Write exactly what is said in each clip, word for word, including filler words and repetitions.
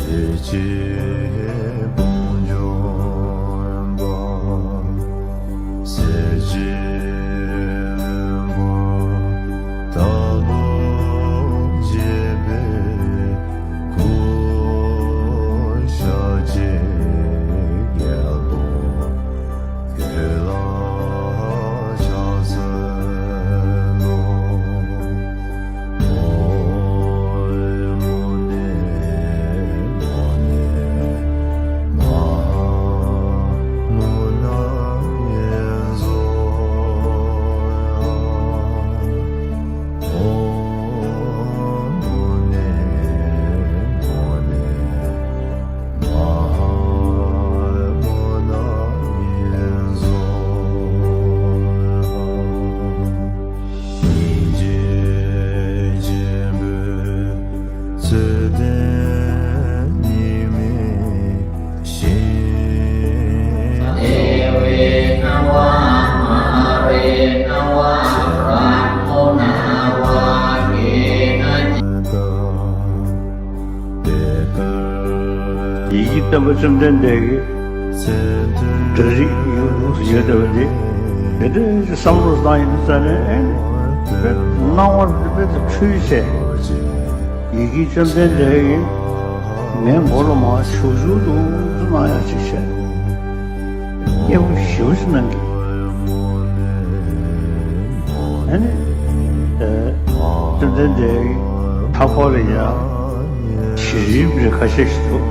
ཆེ་དཔུང་འཇོམས་པ། སྲས་བཅས་རིན་པོ་ལྟ་བུ་བརྗིད་པའི་སྐུ། ཤཱཀྱའི་རྒྱལ་པོ་ཁྱོད་ལ་ཕྱག་འཚལ་ལོ། སྙིང་རྗེ་ཆེན་པོས་ཚུལ་ལྡན་ཉི་མའི་ཞིང་། ཡི་གེ་སྟོན་པ་བཅོམ་ལྡན་འདས་ཀྱི་སྒྲ་རིག་ཡུལ་དུ་ཡོད་བསྡད་པ་འདི། དེ་འདྲའི་བསམ་བློ་བཏང་ཡིན་ཙང་ནས་ཨེ་ནི་དཔེ་སྣང་བ་དཔེ་དུ་འཁྲུལ་བྱས། ཡི་གེ་བཅོམ་ལྡན་འདས་ཀྱིས་ངའི་མགོ་ལ་མར་བྱུག་བྱུག་ཏུ་གནང་ཡག་ཅིག་བྱས། སྐྱེས་བུ་ཞེ་པོ་ཅིག་གནང་གི། ཨ་ནི། ཨ། བཅོམ་ལྡན་འདས་ཀྱི་མཐའ་འཁོར་ལ་ཡང་བྱི་རིལ་བུ་ཁ་ཤས་ཤིག་འདུག་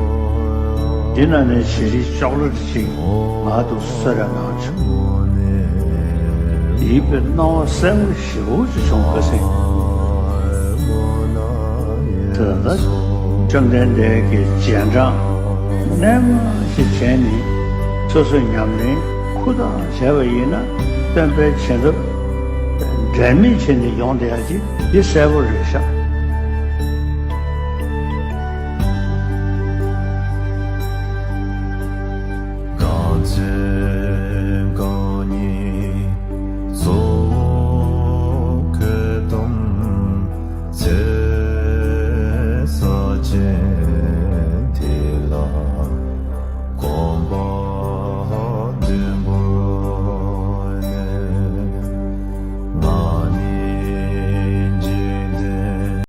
འདི་ནང་ནས་བྱི་རིལ་ཅོག་ལེ་ཊི་ཅིག་ང་འདུག་སེ་གསོལ་རས་གནང་བྱུང་། དེའི་དཔེ་སྣང་བ་གསལ་པོ་ཞེ་པོ་ཅིག་བྱུང་། ཁ་སེང་། དེ་ལྟར་བཅོམ་ལྡན་འདས་ཀྱི་རྗེས་འབྲང་རྣལ་མ་ཞིག་བྱས་ནས་སོ་སོའི་ཉམས་ལེན་ཁུར་ཐག་བྱས་པ་ཡིན་ན། སྟོན་པའི་བྱིན་རླབས་འབྲལ་མེད་བྱས་ནས་ཡོང་བསྡད་ཡག་ཅིག་འདི་གསལ་པོ་རེད་ཤག་རྐང་མཚན་རྐང་གཉིས་གཙོ་བོ་གོས་དུམ་ཚེ་ས་ཆེན་